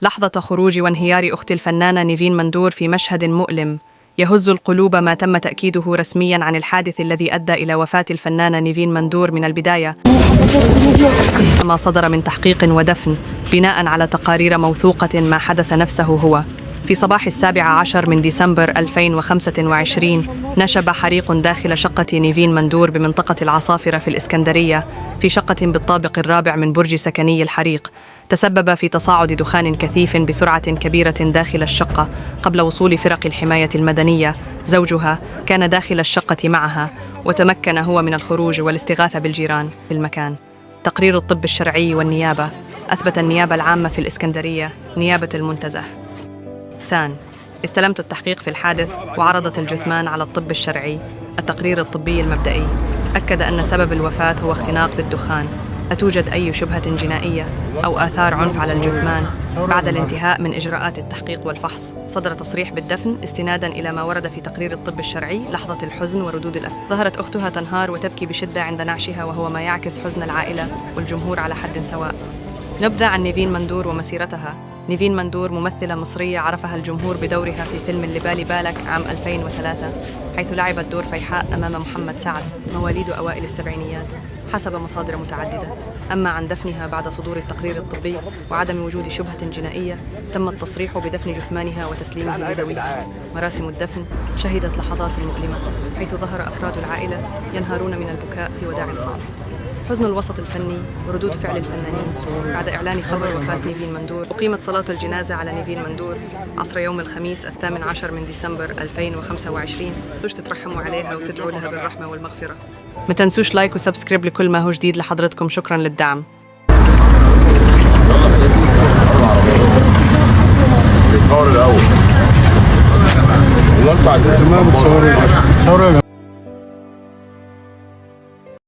لحظة خروج وانهيار أخت الفنانة نيفين مندور في مشهد مؤلم يهز القلوب. ما تم تأكيده رسميا عن الحادث الذي أدى إلى وفاة الفنانة نيفين مندور من البداية ما صدر من تحقيق ودفن بناء على تقارير موثوقة. ما حدث نفسه هو في صباح 17 من ديسمبر 2025 نشب حريق داخل شقة نيفين مندور بمنطقة العصافرة في الإسكندرية، في شقة بالطابق الرابع من برج سكني. الحريق تسبب في تصاعد دخان كثيف بسرعة كبيرة داخل الشقة قبل وصول فرق الحماية المدنية. زوجها كان داخل الشقة معها، وتمكن هو من الخروج والاستغاثة بالجيران في المكان. تقرير الطب الشرعي والنيابة: أثبت النيابة العامة في الإسكندرية، نيابة المنتزه ثان، استلمت التحقيق في الحادث وعرضت الجثمان على الطب الشرعي. التقرير الطبي المبدئي أكد أن سبب الوفاة هو اختناق بالدخان. لا توجد أي شبهة جنائية أو آثار عنف على الجثمان. بعد الانتهاء من إجراءات التحقيق والفحص، صدر تصريح بالدفن استنادا إلى ما ورد في تقرير الطب الشرعي. لحظة الحزن وردود الأفعال: ظهرت أختها تنهار وتبكي بشدة عند نعشها، وهو ما يعكس حزن العائلة والجمهور على حد سواء. نبذة عن نيفين مندور ومسيرتها: نيفين مندور ممثلة مصرية عرفها الجمهور بدورها في فيلم اللي بالي بالك عام 2003، حيث لعبت دور فيحاء أمام محمد سعد. مواليد أوائل السبعينيات حسب مصادر متعددة. أما عن دفنها، بعد صدور التقرير الطبي وعدم وجود شبهة جنائية، تم التصريح بدفن جثمانها وتسليمه لذويها. مراسم الدفن شهدت لحظات مؤلمة، حيث ظهر أفراد العائلة ينهارون من البكاء في وداع صعب. حزن الوسط الفني وردود فعل الفنانين بعد إعلان خبر وفاة نيفين مندور: أقيمت صلاة الجنازة على نيفين مندور عصر يوم الخميس 18 من ديسمبر 2025. تنسوش تترحموا عليها وتدعوا لها بالرحمة والمغفرة. ما تنسوش like و subscribe لكل ما هو جديد لحضرتكم. شكرا للدعم. بيتصور الاول. والله انتوا عايزين ما بتصوروا؟ صوروا يا جماعة.